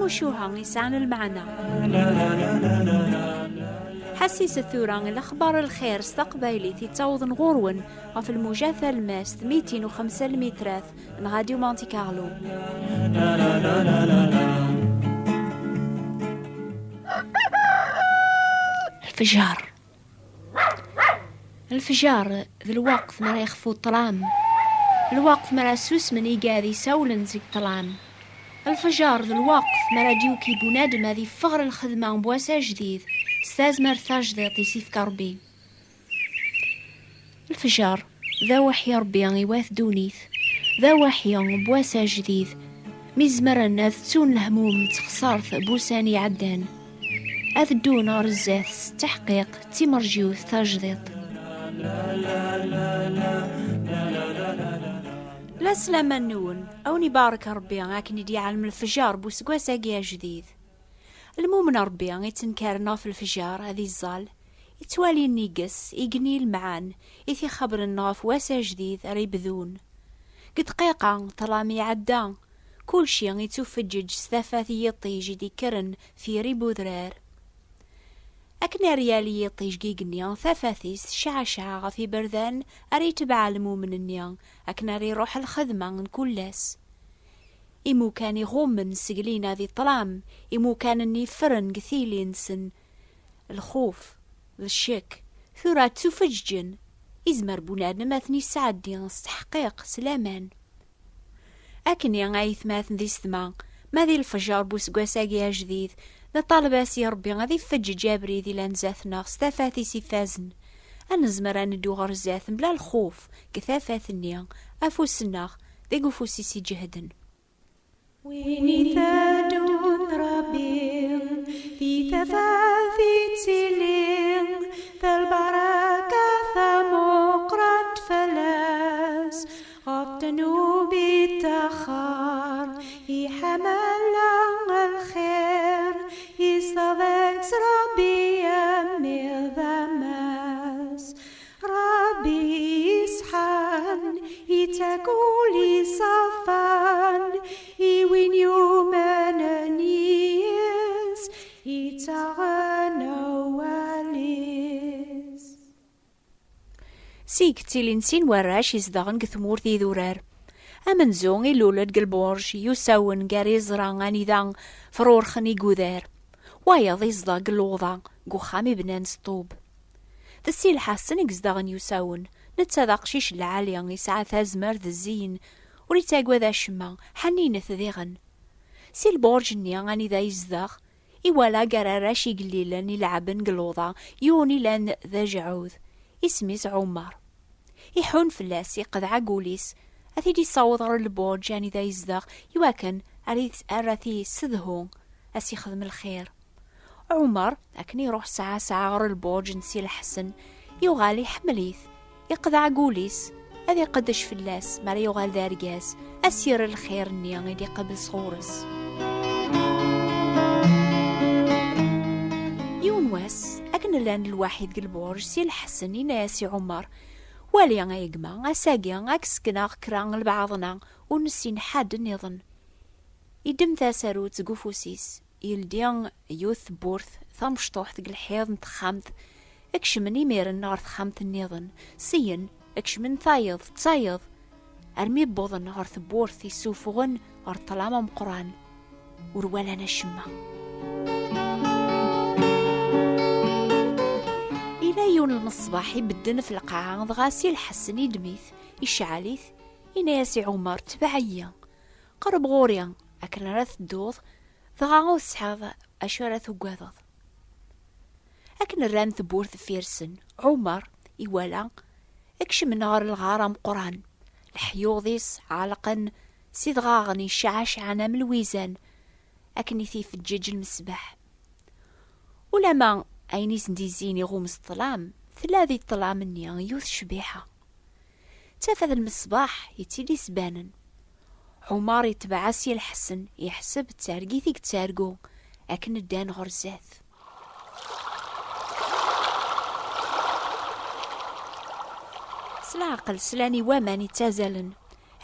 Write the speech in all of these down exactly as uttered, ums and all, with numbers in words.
Mucuha yesɛan lmeɛna. Ḥassiset tura i lexbar n lxir s taqbaylit yettawḍen ɣur-wen ɣef lmuja talmast mitin u xemsa lmitrat n Radio Monte Carlo. Lefjer. Lefjer d lweqt mi ara yexfu ṭṭlam, lweqt mi ara susmen igad isawlen seg ṭṭlam. Lefjer d lweqt mi ara d-yuki bunadem ad iffeɣ ɣer lxedma n wass ajdid s tazmert tajdiṭ i s-ifka Ṛebbi. Lefjer d aweḥḥi Ṛebbi i wat ddunit, d aweḥḥi n wass ajdid, mi zemren ad ttun lehmum d texṣart n wussan iɛeddan, ad ddun ɣer zdat s tteḥqiq d timerjiwt tajdiṭ. La slama-nwen, a wen-ibarek Ṛebbi akken i d-iɛellem lefjer n useggas-agi ajdid. Lmumen Ṛebbi ittenkaren ɣef lefjer ad iẓẓal, ittwali nnig-s igenni ilemɛen i t-ixebbren ɣef wass ajdid ara ibdun. Deg dqiqa, ṭṭlam iɛedda, kulci ittufeǧǧeǧ s tafat n yiṭij i d-ikkren f yiri n udrar. Akken ara yali yiṭij deg igenni, tafat-is tecɛaceɛ ɣef iberdan ara itbeɛ lmumen-nni akken ara iruḥ lxedma n kul ass. Imukan iɣummen seg lina di ṭṭlam, imukan-nni ffren deg tili-nsen lxuf d ccek, tura ttufeǧǧen, izmer bunadem ad ten-isɛeddi s teḥqiq, s laman. Akken i aytmaten d isetma, ma di lefjer n useggas-agi ajdid, neṭṭaleb-as i Ṛebbi ad ifeǧǧeǧ abrid ilan zdat-neɣ s tafat-is ifazen, ad nezmer ad neddu ɣer zdat mebla lxuf deg tafat-nni, afus-nneɣ deg ufus-is iǧehden. Win iteddun Ṛebbi, di tafat ittili, d lbaraka tamuqrant fell-as, ɣef ddnub ittaxer, iḥemmel lxir, yesseḍs Ṛebbi am iḍ am ass. Ṛebbi iṣeḥḥan, ittak ul iṣefan i win yumnen yis, ittaɣen awal-is. Seg ttilin sin warrac izedɣen deg tmurt idurar. Amenzu ilul-d deg lburǧ yusawen gar iẓra anida frurxen igudar. Wayeḍ izdeɣ deg luḍa, deg uxxam ibnan s ṭṭub. D Si Lḥasen i izedɣen yusawen, netta d aqcic n lɛali, yesɛa tazmert d zzin, ur ittagad acemma, ḥninet diɣen. Si lburǧ-nni anida yezdeɣ, iwala gar arrac igellilen ileɛben deg luḍa yiwen ilan d ajeɛɛud, isem-is Ɛumer. Iḥun fell-as, iqḍeɛ agul-is, ad t-id-issaweḍ ɣer lburǧ anida yezdeɣ, iwakken ar, ar ad t-yessedhu, ad s-ixdem lxir. Ɛumer, akken iruḥ saɛa saɛa ɣer lburǧ n Si Lḥsen, yuɣal iḥemmel-it, iqḍeɛ agul-is, ad iqeddec fell-as mi ara yuɣal d argaz, ad s-yerr lxir-nni i d-iqabel sɣur-s. Yiwen wass, akken llan lwaḥid deg lburǧ, Si Lḥsen yenna-yas i Ɛumer: "Wali a gma, ass-agi ad k-sekneɣ kra n lbeɛḍna ur nessin ḥedd nniḍen." Iddem tasarut deg ufus-is, yeldi yiwet tewwurt tamecṭuḥt deg lḥiḍ n texxamt, kecmen imiren ɣer texxamt nniḍen, syen kecmen tayeḍ d tayeḍ, armi wwḍen ɣer tewwurt yessufɣen ɣer ṭṭlam ameqqran. Ur walan acemma. Yella yiwen n lmeṣbaḥ ibedden ɣef lqaɛa, dɣa Si Lḥsen iddem-it, icɛel-it, yenna-yas i Ɛumer: "Tbeɛ-iyi, qerreb ɣur-i akken ara tedduḍ, dɣa ur tesɛiḍ acu ara tugadeḍ." Akken rran tewwurt deffir-sen, Ɛumer iwala kecmen ɣer lɣar ameqqran. Leḥyuḍ-is ɛelqen s idɣaɣen yecɛacɛen am lwizan, akken i t-ifeǧǧeǧ lmesbeḥ. Ulama ayen i sen-d-izzin iɣum s ṭṭlam, tella di ṭṭlam-nni yiwet ccbiḥa. D tafat n lmeṣbaḥ i tt-id-isbanen. Ɛumer itbeɛ Si Lḥsen, iḥseb d targit i yettargu akken ddan ɣer zdat. S leɛqel slan i waman ittazalen.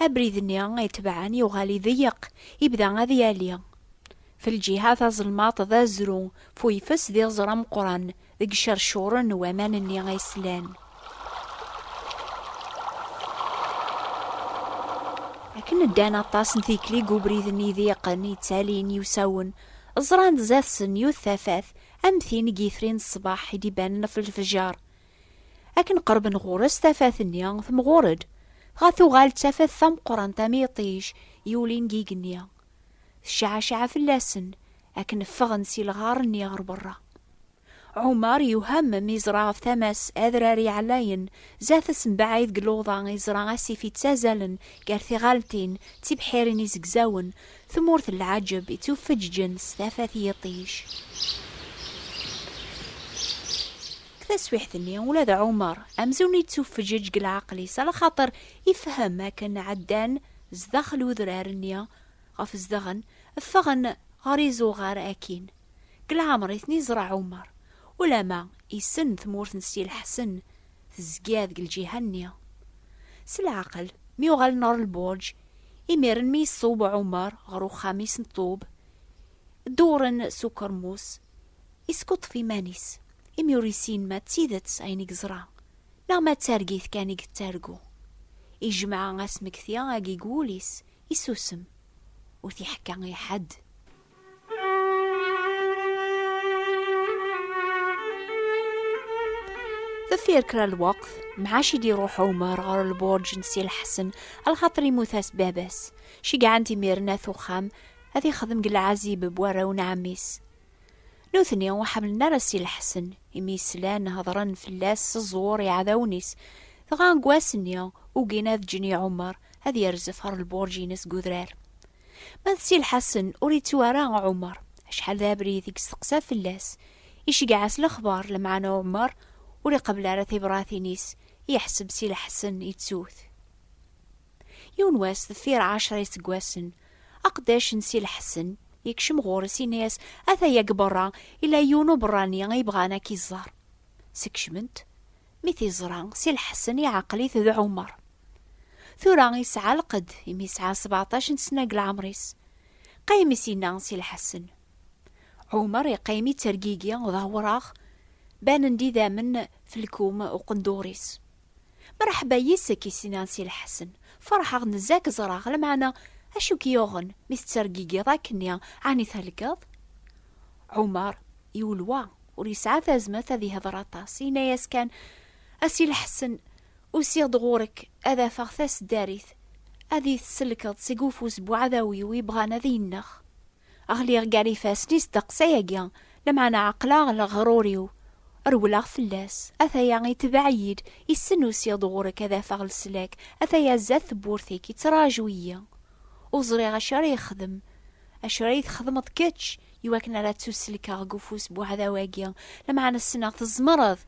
Abrid-nni ay tebɛen yuɣal iḍeyyeq, ibda ad yali. F lǧiha tazelmaḍt d azru, f uyeffus d iẓra meqqren deg icercuren n waman-nni ay slan. Akken ddan aṭas n tikli deg ubrid-nni iḍiqen yettalin yiwsawen, ẓran-d zdat-sen yiwet tafat am tin n yitri n ṣṣbeḥ i d-ibanen ɣef lefjer. Akken qerben ɣur-s tafat-nni, temɣur-d, dɣa tuɣal d tafat tameqqrant am yiṭij yulin deg yigenni. Tecɛaceɛ fell-asen akken ffɣen si lɣar-nni ɣer berra. Ɛumer yewhem mi yeẓra ɣef tama-s adrar iɛlayen, zdat-s mbaɛid deg luḍa yeẓra asif yettazalen gar tiɣaltin d tibḥirin izegzawen, tmurt n lɛaǧeb ittufeǧǧen s tafat n yiṭij. Deg taswiḥt-nni, ula d Ɛumer, amzun yettufeǧǧeǧ deg leɛqel-is, ala xaṭer ifhem akken ɛeddan zdaxel udrar-nni ɣef zedɣen, ffɣen ɣer izuɣar akkin. Deg leɛmer i ten-iẓra Ɛumer, ulama issen tmurt n Si Lḥsen tezga deg lǧiha-nni. S leɛqel, mi uɣalen ɣer lburǧ, imiren mi iṣub Ɛumer ɣer uxxam-is n ṭṭub, dduren s ukermus, iskuṭṭef iman-is, imi ur yessin ma d tidet ayen i yeẓra, neɣ ma d targit kan i yettargu. Ijmeɛ asmekti-agi deg wul-is, isusem, ur t-iḥekka i ḥedd. Deffir kra lweqt, mɛac i d-iruḥ Ɛumer ɣer lburǧ n Si Lḥsen, alaxaṭer imut-as baba-s. Ceggɛen-t imiren at uxxam ad ixdem deg lɛazib n warraw n ɛemmi-s. Nutni ur ḥemmlen ara Si Lḥsen, imi slan heddren fell-as s ẓẓur iɛdawen-is, dɣa deg wass-nni ugin ad ǧǧen i Ɛumer ad yerzef ɣer lburǧ-ines deg udrar. Ma d Si Lḥasen ur yettu ara Ɛumer, acḥal d abrid i yesteqsa fell-as, iceggeɛ-as lexbar, lameɛna Ɛumer ur iqebbel ara tibratin-is, yeḥseb Si Lḥasen yettu-t. Yiwen wass, deffir ɛecra iseggasen, aqeddac n Si Lḥasen yekcem ɣur-s, yenna-yas: "Ataya deg berra, ila yiwen uberrani i yebɣan ad k-iẓer." Sekcmen-t. Mi t-iẓra Si Lḥasen, iɛqel-it d Ɛumer. Tura yesɛa lqedd, imi yesɛa sbeɛṭac n sna deg leɛmer-is. Qqim, i s-yenna Si Lḥasen. Ɛumer iqqim ittergigi d awraɣ, banen-d idammen f lkum uqendur-is. "Mreḥba yis-k," i s-yenna Si Lḥasen. "Ferḥeɣ nezzak ẓraɣ, lameɛna acu k-yuɣen mi tettergigiḍ akkenni, ɛni thelkeḍ?" Ɛumer yulwa, ur yesɛa tazmert ad yehder aṭas, yenna-yas kan: "A Si Lḥasen, usiɣ-d ɣur-k ad afeɣ taseddarit, ad iyi-tsellkeḍ seg ufus n uɛdaw-iw yebɣan ad iyi-nneɣ. Ɣliɣ gar ifassen-is ddeqs ayagi, lameɛna ɛeqleɣ leɣrur-iw, rewleɣ fell-as. Ataya itbeɛ-iyi-d, issen usiɣ-d ɣur-k ad afeɣ leslak, ataya zdat tewwurt-ik, ittraǧu-iyi. Ur ẓriɣ acu ara yexdem, acu ara yi-txedmeḍ kečč, iwakken ara ttuselkeɣ deg ufus n uɛdaw-agi, lameɛna ssneɣ tzemreḍ,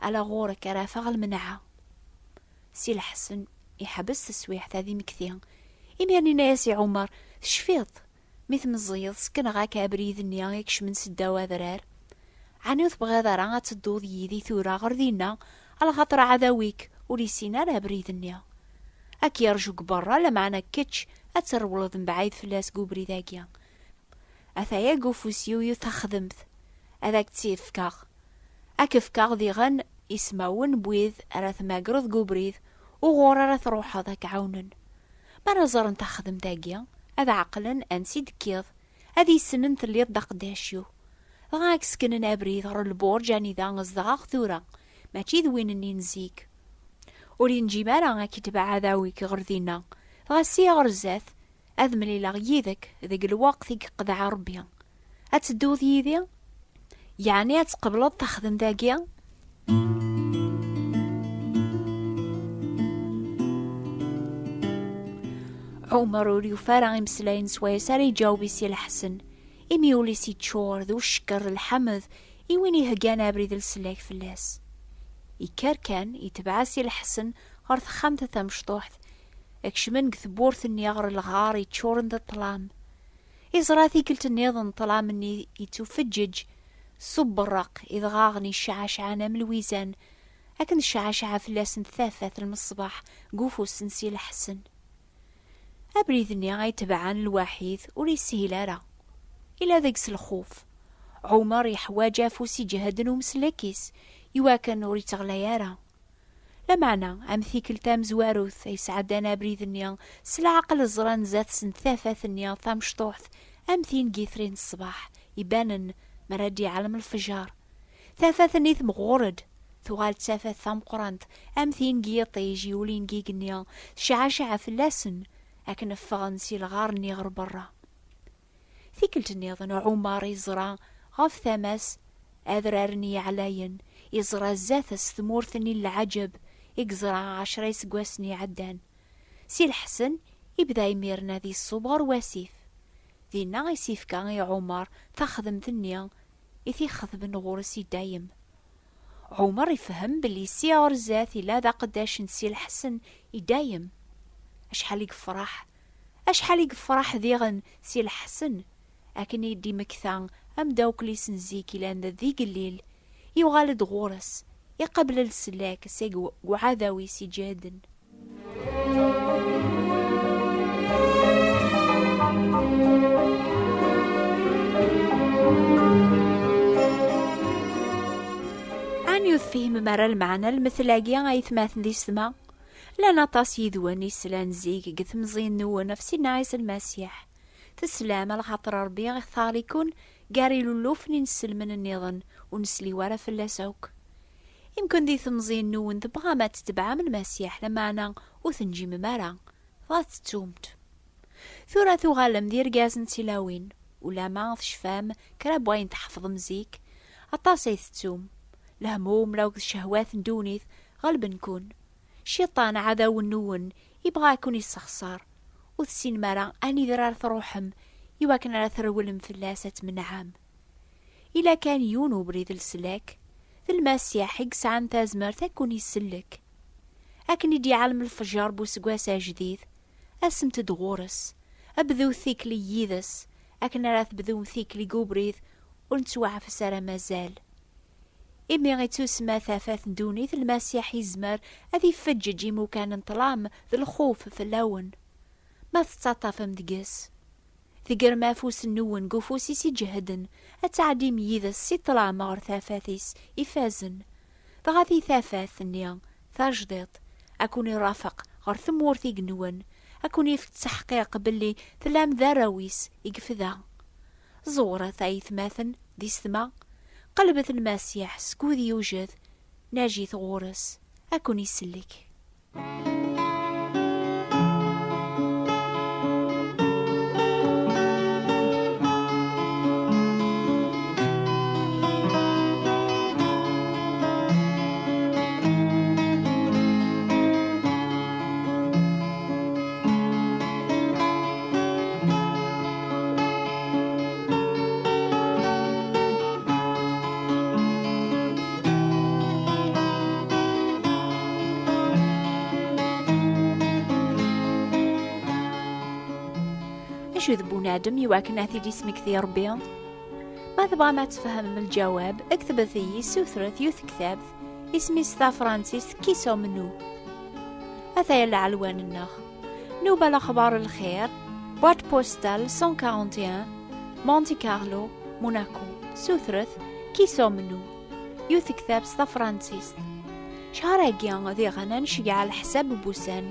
ala ɣur-k ara afeɣ lmenɛa." Si Lḥasen iḥbes taswiɛt ad imekti. Imiren yenna-yas i Ɛumer: "Tecfiḍ, mi tmeẓẓiyeḍ, sekneɣ-ak abrid-nni ikecmen seddaw adrar. Ɛni ur tebɣiḍ ara ad tedduḍ yid-i tura ɣer dinna, alaxaṭer aɛdaw-ik ur yessin ara abrid-nni? Ad k-yerǧu deg berra, lameɛna kečč ad trewleḍ mebɛid fell-as deg ubrid-agi. Ataya deg ufus-iw yiwet taxdemt, ad ak-tt-fkeɣ. Ad k-fkeɣ diɣen ismawen n wid ara tmagreḍ deg ubrid, uɣur ara truḥeḍ ad k-ɛawnen. Mi ara ẓren taxdemt-agi, ad ɛeqlen ansi d-tekkiḍ, ad issnen telliḍ d aqeddac-iw. Dɣa ad k-seknen abrid ɣer lburǧ anida zedɣeɣ tura, mačči d win-nni n zik. Ur yenǧim ara ad k-itbeɛ aɛdaw-ik ɣer dinna, dɣa sya ɣer zdat, ad mlileɣ yid-k deg lweqt i yeqḍeɛ Rebbi. Ad tedduḍ yid-i? Yeɛni ad tqebleḍ taxdemt-agi?" Ɛumer ur yufi ara imeslayen swayes ara iǧaweb i Si Lḥasen, imi ul-is yeččur d ucekker d lḥemd i win iheggan abrid n leslak fell-as. Yekker kan, yetbeɛ Si Lḥasen ɣer texxamt tamecṭuḥt, kecmen deg tewwurt-nni ɣer lɣar yeččuren d ṭṭlam. Iẓra tikkelt nniḍen ṭṭlam-nni yettufeǧǧeǧ s uberreq idɣaɣen yecɛacɛan am lwizan, akken tecɛaceɛ fell-asen tafat n lmeṣbaḥ deg ufus n Si Lḥasen. Abrid-nni ay tebɛen lwaḥid ur yeshil ara. ila deg-s lxuf. Ɛumer yeḥwaǧ afus iǧehden umsellek-is, iwakken ur yetteɣlay ara. Lameɛna, am tikkelt tamezwarut ay sɛeddan abrid-nni, s leɛqel ẓran zdat-sen tafat-nni tamecṭuḥt, am tin n yitri n ṣṣbeḥ, ibanen mi ara d-iɛlem lefjer. Tafat-nni temɣur-d, tuɣal d tafat tameqqrant, am tin n yiṭij yulin deg igenni, tecɛaceɛ fell-asen, akken ffɣen si lɣar-nni ɣer berra. Tikkelt nniḍen, Ɛumer iẓra ɣef tama-s adrar-nni yeɛlayen, iẓra zdat-s tmurt-nni n lɛaǧeb i yeẓra ɛecra iseggasen iɛeddan. Si Lḥsen ibda imiren ad iṣub ɣer wasif. Dinna i s-ifka i Ɛumer taxdemt-nni i t-ixedmen ɣur-s i dayem. Ɛumer ifhem belli si ɣer zdat ila d aqeddac n Si Lḥsen i dayem. Acḥal i yefreḥ! Acḥal i yefreḥ diɣen Si Lḥsen, akken i d-imekta amdawkel-is n zik ilan d igellil, yuɣal-d ɣur-s, iqabel leslak seg uɛdaw-is iǧehden. Ɛni ur tefhimem ara lmeɛna n lmetl-agi, ay atmaten d yessetma? Llan aṭas yid-wen i slan zik deg temẓi-nwen ɣef Sidna Ɛisa Lmasiḥ. Teslam, a lxaṭer Ṛebbi ixtar-iken gar ilullufen n yiselmen nniḍen, ur nesliw ara fell-as akk. Imken di temẓi-nwen tebɣam ad tetebɛem Lmasiḥ, lameɛna ur tenǧimem ara, dɣa tettum-t. Tura tuɣalem d irgazen d tilawin, ulama tecfam kra n wayen tḥefḍem zik, aṭas ay tettum. Lehmum law d ccehwat n ddunit ɣelben-ken. Cciṭan, aɛdaw-nwen, yebɣa ad ken-yessexṣer. Ur tessinem ara anida ara truḥem iwakken ara trewlem fell-as ad tmenɛem. Ila kan yiwen ubrid n leslak, d Lmasiḥ i yesɛan tazmert ad ken-isellek. Akken i d-iɛlem lefjer n useggas ajdid, asemt-d ɣur-s, bdut tikli yid-s, akken ara tebdum tikli deg ubrid ur nettwaɛfes ara mazal. Imi i tusemma tafat n ddunit, Lmasiḥ yezmer ad ifeǧǧeǧ imukan n ṭṭlam d lxuf fell-awen. Ma tettaṭṭafem deg-s, tegrem afus-nwen deg ufus-is iǧehden, ad tɛeddim yid-s si ṭṭlam ɣer tafat-is ifazen. Dɣa di tafat-nni tajdiṭ, ad ken-irafeq ɣer tmurt igenwen, ad ken-ifk ttaḥqiq belli tellam d arraw-is i yefda. Ẓewret ay atmaten d yessetma, qelbet Lmasiḥ skud yewjed, najit ɣur-s, ad ken-isellek. Acu d bunadem iwakken ad t-id-ismekti Ṛebbi? Ma tebɣam ad tfehmem lǧawab, ktbet-iyi, sutret yiwet tektabt, isem-is tafransist Qui sommes-nous? Ataya lɛelwan-nneɣ. Nuba Lexbar Lxir, boîte postale cent quarante et un, Monte Carlo, Monaco. Sutret Qui sommes-nous? Yiwet tektabt s tafransist. Cchar-agi diɣen ad nceggeɛ leḥsab n wussan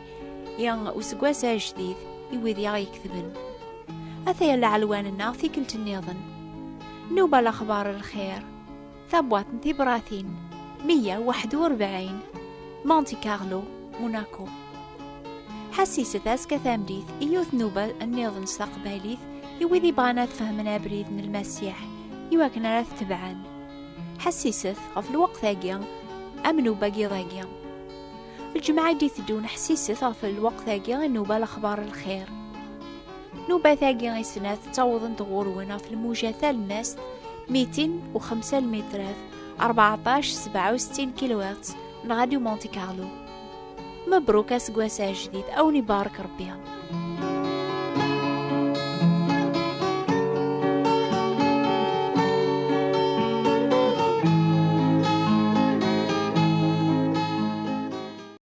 i useggas ajdid i wid i aɣ-iketben. Ataya lɛelwan-nneɣ tikkelt nniḍen. Nuba Lexbar Lxir, tabwaṭ n tibratin meyya u waḥed u rebɛin, Monte Carlo, Monaco. Ḥessiset azekka tameddit i yiwet nnuba nniḍen s taqbaylit i wid ibɣan ad fehmen abrid n Lmasiḥ iwakken ara t-tebɛen. Ḥessiset ɣef lweqt-agi am nnuba n yiḍ-agi. Lǧemɛa i d-iteddun ḥessiset ɣef lweqt-agi i nnuba Lexbar Lxir. Nnubat-agi i snat ttawḍent ɣur-wen ɣef lmuja talemmast mitin u xemsa lmitrat, rbeɛṭac sebɛa u settin kilohertz n Radio Monte Carlo. Mebruk aseggas ajdid, a wen-ibarek Rebbi.